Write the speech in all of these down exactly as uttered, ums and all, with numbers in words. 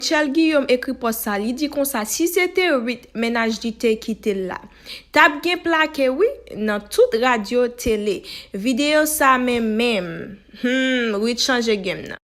Rutshelle Guillaume ekri pòs sa, li di konsa, si se te Ruth, mennaj li te kite l la, t ap gen plake wi nan tout radyo, tele. Videyo sa menm menm. Hmm, Ruth chanje game nan.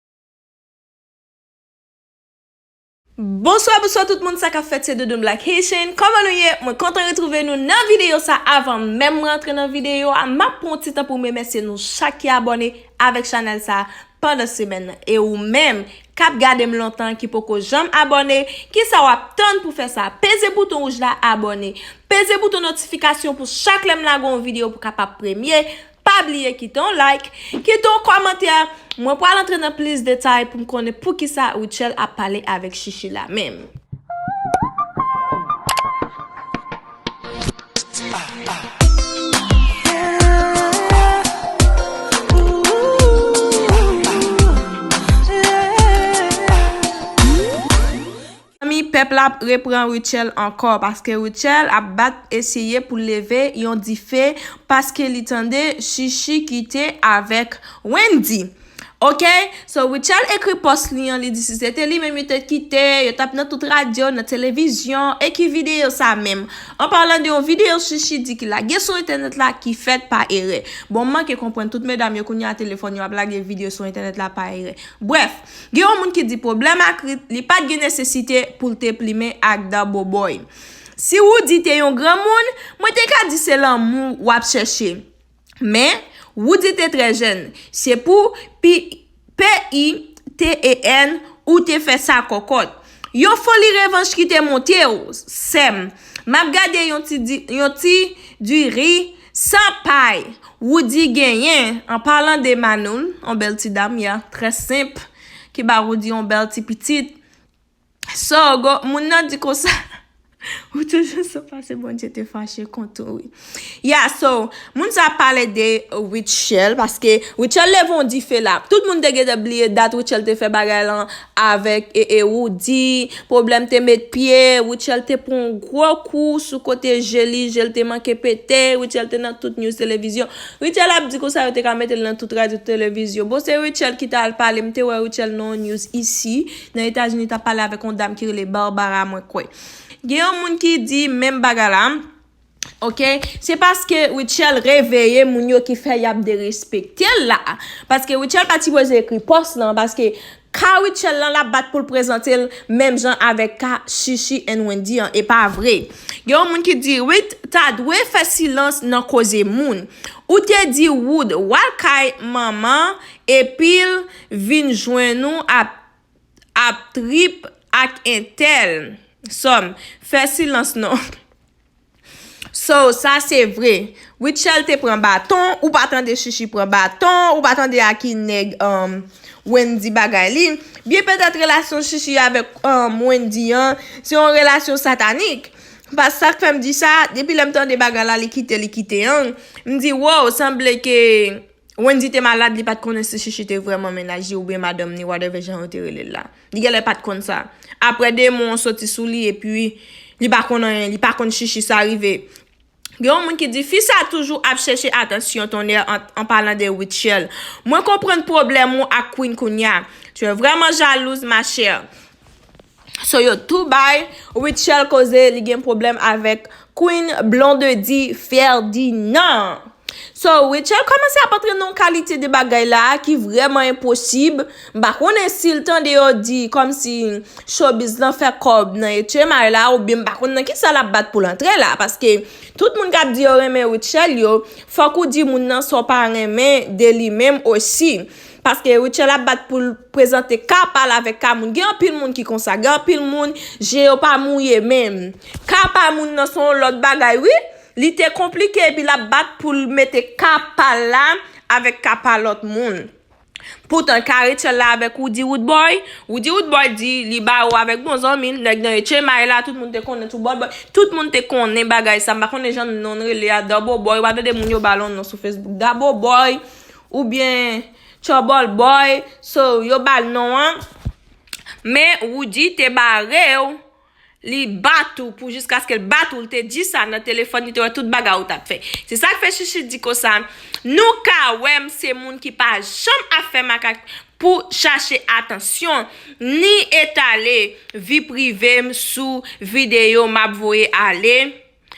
Bonswa, bonswa tout moun, sa k ap fèt, se Doudoune Black Haitian. Kòman nou ye? Mwen kontan retwouve nou nan videyo sa. Avan menm mwen antre nan videyo a, m ap pran yon ti tan pou m remèsye nou chak ki abòne avèk chanèl sa pandan semèn nan. E ou menm k ap gade m lontan, ki poko janm abòne, kisa w ap tann pou fè sa? Peze bouton wouj la, abòne. Peze bouton notifikasyon pou chak lè m lage yon videyo pou w kapab premye. Pa bliye kite yon like, kite yon kòmantè. Mwen pral antre nan plis detay pou m konnen poukisa Rutshelle ap pale avèk Chichi la menm. Zanmi, pèp la ap repran Rutshelle ankò, paske Rutshelle ap bat eseye pou leve yon dife, paske li tande Chichi kite avèk Wendy. Ok, so Rutshelle ekri pòs li an, li di si se te li menm yo te kite, yo t ap nan tout radyo, nan televizyon, e ki videyo sa menm? An palan de yon videyo Chichi di ki lage sou entènèt la ki fèt pa erè. Bon, m manke konprann tout medam yo kounye a telefòn yo ap lage videyo sou entènèt la pa erè. Brèf, gen yon moun ki di pwoblèm ak Ruth, li pa t gen nesesite pou l te plimen ak Double Boy. Si Woody te yon granmoun, mwen te ka di se lanmou w ap chèche. Men, Woody te trè jèn. Se pou pi-, P I T E N ou te fè sa kòkòt. Yon foli revanch ki te monte w, sè m. M ap gade yon ti di-, yon ti diri san pay. Woody genyen, an palan de Manoul, yon bèl ti dam, ya, trè senp, ki ba Woody yon bèl ti pitit. So, go, moun nan di konsa, ou toujou sou pase Bondye te fache kont ou, wi. Ya, so, moun sa pale de Rutshelle, paske Rutshelle leve yon dife la. Tout moun te gentan bliye dat Rutshelle te fè bagay lan avèk e, e Woody, pwoblèm te met pye, Rutshelle te pran yon gwo kou sou kote je li, je l te manke pete, Rutshelle te nan tout news televizyon. Rutshelle ap di konsa yo te ka mete l nan tout radyo televizyon. Bon, se Rutshelle ki t al pale, m te wè Rutshelle nan yon news isi, nan Etazini, t ap pale avèk yon dam ki rele Barbara, mwen kwè. Gen yon moun ki di menm bagay la, ok? Se paske Rutshelle reveye moun yo ki fè y ap derespekte l la. Paske Rutshelle pa t sipoze ekri pòs lan, paske ka Rutshelle lan, l ap bat pou l prezante l menm jan avèk ka Chichi and Wendy an, e pa vre. Gen yon moun ki di, Ruth ta dwe fè silans nan koze moun. Ou te di Wood, w al kay manman, epi l vin jwenn ou ap, ap trip ak entèl. Sòm, fè silans non. So, sa se vre. Rutshelle te pran baton, ou pa tande Chichi pran baton, ou pa tande a ki nèg, um, Wendy bagay li. Byen petèt relasyon Chichi avèk, um, Wendy an, se yon relasyon satanik. Pas sa k fè m di sa, depi lè m tande bagay la, li kite, li kite an, m di, wow, sanble ke Wendy te malad, li pa t konnen si Chichi te vrèman mennaj li oubyen madanm ni, whatever jan yo te rele l la. Li genlè pa t konn sa. Aprè de mwa, w soti sou li, epi li pa konn anyen, li pa konn Chichi sa rive. Gen yon moun ki di, fi sa toujou ap chèche atansyon, tonnè, an, an palan de Rutshelle. Mwen konprann pwoblèm ou ak Queen kounya. Tu es vraiment jalouse, ma chère. So, yo tou bay Rutshelle koze li gen pwoblèm avèk Queen Blondedy Ferdinand. So, Rutshelle kòmanse ap antre nan yon kalite de bagay la ki vrèman enposib. M pa konnen si l tande yo di kòmsi showbiz lan fè kòb nan H M I la, oubyen m pa konn nan kisa l ap bat pou l antre la, paske tout moun k ap di yo renmen Rutshelle yo, fòk ou di moun nan sa w pa renmen de li menm osi. Paske Rutshelle ap bat pou l prezante ka pa l avèk ka moun. Gen anpil moun ki konsa. Gen anpil moun, je yo pa mouye menm. Ka pa moun nan se yon lòt bagay, wi. Li te konplike, epi l ap bat pou l mete ka pa l la avèk ka pa lòt moun. Poutan, ka Rutshelle la avèk Woody Woodboy. Woody Woodboy di li bare w avèk bon zanmi l, nèg nan H M I la, tout moun te konnen Trouble Boy. Tout moun te konnen bagay sa. M pa konnen jan non rele a, Double Boy. W ap tande moun yo ba l yon non sou Facebook. Double Boy. Oubyen Trouble Boy, so yo ba l non an. Men Woody te bare w, li bat ou pou jiskaske l bat ou, l te di sa nan telefòn, li te wè tout bagay ou t ap fè. Se sa k fè Chichi di konsa, nou ka wè m se moun ki pa janm ap fè makak, pou chache atansyon, ni etale vi prive m sou videyo m ap voye ale.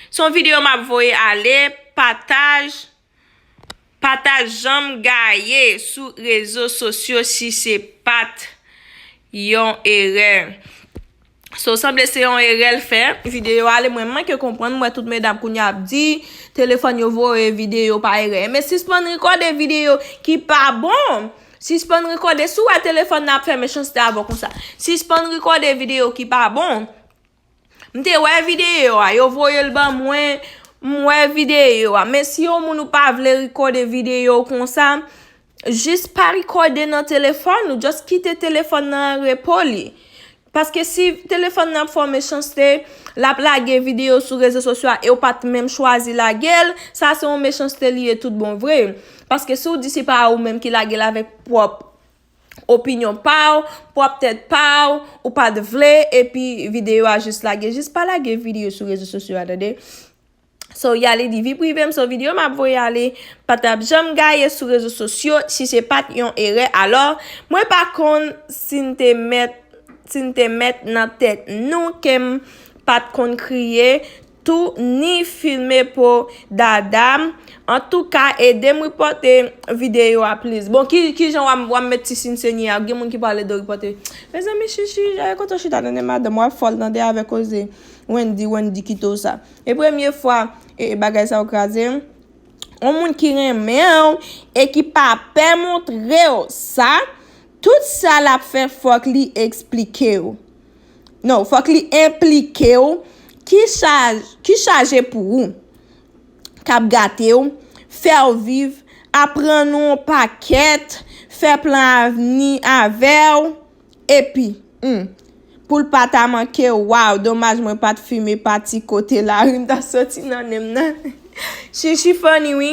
Se yon videyo m ap voye ale, pataj, pataj janm gaye sou rezo sosyo si se pa t yon erè. So, sanble se yon erè l fè. Videyo ale, mwen manke konprann, m wè tout medam kounye a ap di, telefòn yo voye videyo pa erè. Men sispann rekòde videyo ki pa bon. Sispann rekòde, si w wè telefòn nan ap fè mechanste avè w konsa. Sispann rekòde videyo ki pa bon. M te wè videyo a, yo voye l ban mwen, m wè videyo a. Men si yon moun ou pa vle rekòde videyo konsa, jis pa rekòde nan telefòn ou, just kite telefòn nan an repo li. Paske si telefòn nan ap fè w mechanste, l ap lage videyo sou rezo sosyo a e w pa t menm chwazi lage l, sa se yon mechanste li ye tout bon vre. Paske si w di se pa ou menm ki lage l avèk pwòp opinyon pa w, pwòp tèt pa w, ou pa t vle, epi videyo a jis lage, jis pa lage videyo sou rezo sosyo a, tande. So, y ale di vi prive m, so videyo m ap voye ale, pa t ap janm gaye sou rezo sosyo si se pa t yon erè. Alò, mwen pa konn si n te mèt, si n te mèt nan tèt nou ke m pa t konn kriye tou, ni filme po dada m. Antouka, ede m repòte videyo a, please. Bon, ki, ki jan w ap, w ap mèt ti siy senye a? Gen moun ki pale de repòte. Mezanmi, Chichi, jare kote w chita, tande madanm, w ap fòl, tande, avèk koze Wendy, Wendy kite w sa. E premye fwa, e, bagay sa yo kraze. Yon moun ki renmen w e ki pa pè montre w sa, tout sa l ap fè, fòk li eksplike w. Non, fòk li enplike w ki chaj-, ki chaje pou ou, k ap gate w, fè w viv, aprann ou yon pakèt, fè plan avni avè w. Epi, hmm, pou l pa ta manke, waw, domaj mwen pa t fime pati kote lari m ta soti nan nen m nan. Chichi funny, wi.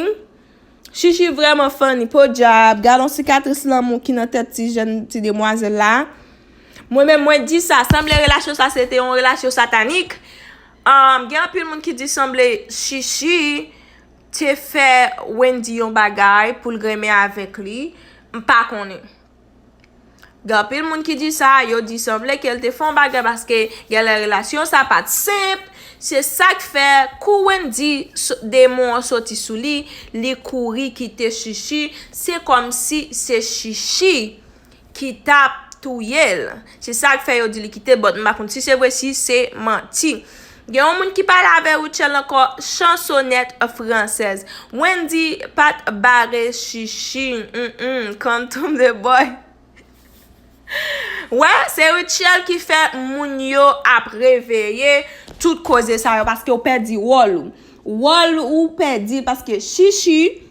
Chichi vrèman funny. Podyab, gad yon sikatris lanmou ki nan tèt ti jèn ti demwazèl la. Mwen menm, mwen di sa, sanble relasyon sa se te yon relasyon satanik. Um, gen anpil moun ki di sanble Chichi te fè Wendy yon bagay pou l renmen avèk li. M pa konnen. Gen anpil moun ki di sa, yo di sanble ke l te fè yon bagay paske genlè relasyon sa pa t senp. Se sa k fè kou Wendy so-, demon an soti sou li, li kouri kite Chichi. Se kòmsi se Chichi ki t ap touye l. Se sa k fè yo di li kite l, but m pa konn si se vre, si se manti. Gen yon moun ki pale avè Rutshelle ankò, chansonèt fransèz. Wendy pa t bare Chichi, mm, mm, come to the boy. Wè, se Rutshelle ki fè moun yo ap reveye tout koze sa yo, paske w pèdi wòl ou. Wòl ou pèdi, paske Chichi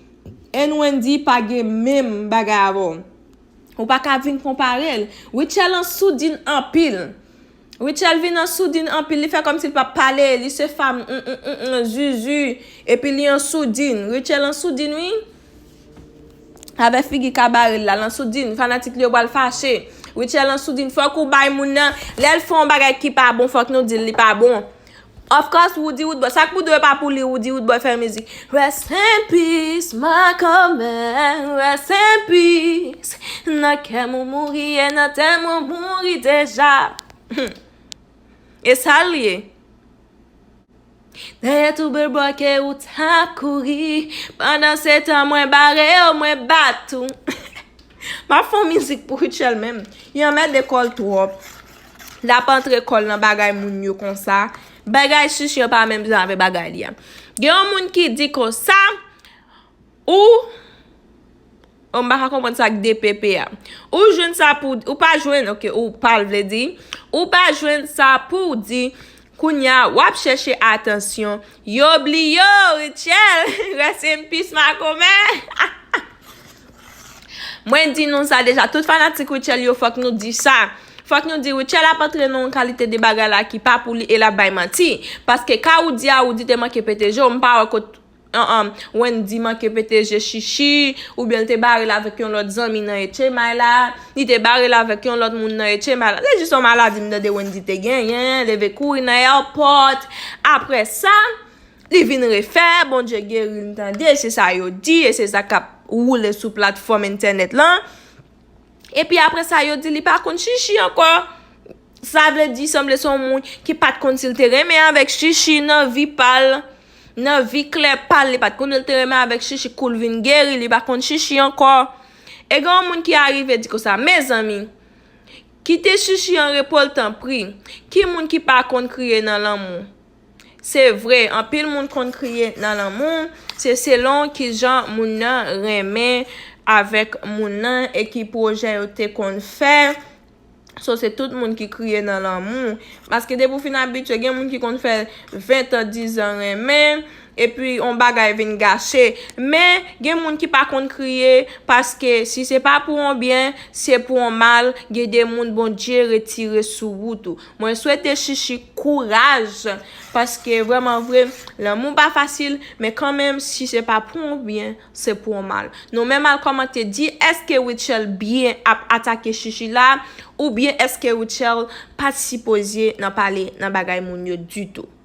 and Wendy pa gen menm bagay avè w. Ou pa ka vin konpare l. Rutshelle ansoudin anpil. Rutshelle vin ansoudin anpil. Li fè kòmsi l p ap pale. Li se fanm, mm, mm, mm, mm, zuzu. Epi li ansoudin. Rutshelle ansoudin, wi. Avè figi kabare l la, l ansoudin. Fanatik li yo pral fache. Rutshelle ansoudin. Fòk ou bay moun nan. Lè l fè yon bagay ki pa bon, fòk nou di l li pa bon. Of course, Roody Roodboy. Sa k pou dwe pa pou li, Roody Roodboy fè mizik. Rest in peace, my man. Rest in peace. Nan kè m ou mouri e nan tè m ou mouri deja. E sa l ye. Dèyè tou bèl bò ke ou t ap kouri. Pandan se tan mwen bare w, mwen bat ou. M ap fè yon mizik pou Rutshelle menm. Li anmède kò l twòp. L ap antre kò l nan bagay moun yo konsa. Bagay Chichi an pa menm jan avè bagay li a. Gen yon moun ki di konsa, ou, oh, m pa ka konprann sa k D P P a. Ou jwenn sa pou, ou pa jwenn, ok, ou pa vle di. Ou pa jwenn sa pou w di. Kounye a, w ap chèche atansyon. Yo bliye w, Rutshelle. Rest in peace, makomè. Mwen di nou sa deja, tout fanatik Rutshelle yo, fòk nou di sa. Fòk nou di Rutshelle ap antre nan yon kalite de bagay la ki pa pou li e l ap bay manti. Paske ka Roody a, Roody te manke pete je w, m pa wè kot, an, an, Wendy manke pete je Chichi, oubyen l te bare l avèk yon lòt zanmi nan H M I la, li te bare l avèk yon lòt moun nan H M I la. Se jis yon maladi m tande Wendy te genyen, leve kouri nan airport. Apre sa, li vin refè, Bondye geri l, m tande, se sa yo di, e se sa k ap woule sou platfòm entènèt lan. Epi apre sa, yo di li pa konn Chichi ankò. Sa vle di, sanble se yon moun ki pa t konn si l te renmen avèk Chichi nan vi pa l, nan vi klè pa l, li pa t konn si l te renmen avèk Chichi, kou l vin geri, li pa konn Chichi ankò. E gen yon moun ki arive di konsa, mezanmi, kite Chichi an repo l tanpri. Ki moun ki pa konn kriye nan lanmou? Se vre, anpil moun konn kriye nan lanmou, se selon kijan moun nan renmen avèk moun nan e ki pwojè yo te konn fè. So, se tout moun ki kriye nan lanmou. Paske depi w fin abitye, gen moun ki konn fè ven tan, diz an renmen, epi yon bagay vin gache. Men, gen moun ki pa konn kriye, paske si se pa pou yon byen, se pou yon mal, gen de moun Bondye retire sou wout ou. Mwen swete Chichi kouraj, paske vrèman vre, lanmou pa fasil, men kanmenm, si se pa pou yon byen, se pou yon mal. Nou menm al kòmante, di èske Rutshelle byen ap atake Chichi la, oubyen èske Rutshelle pa t sipoze nan pale nan bagay moun yo ditou?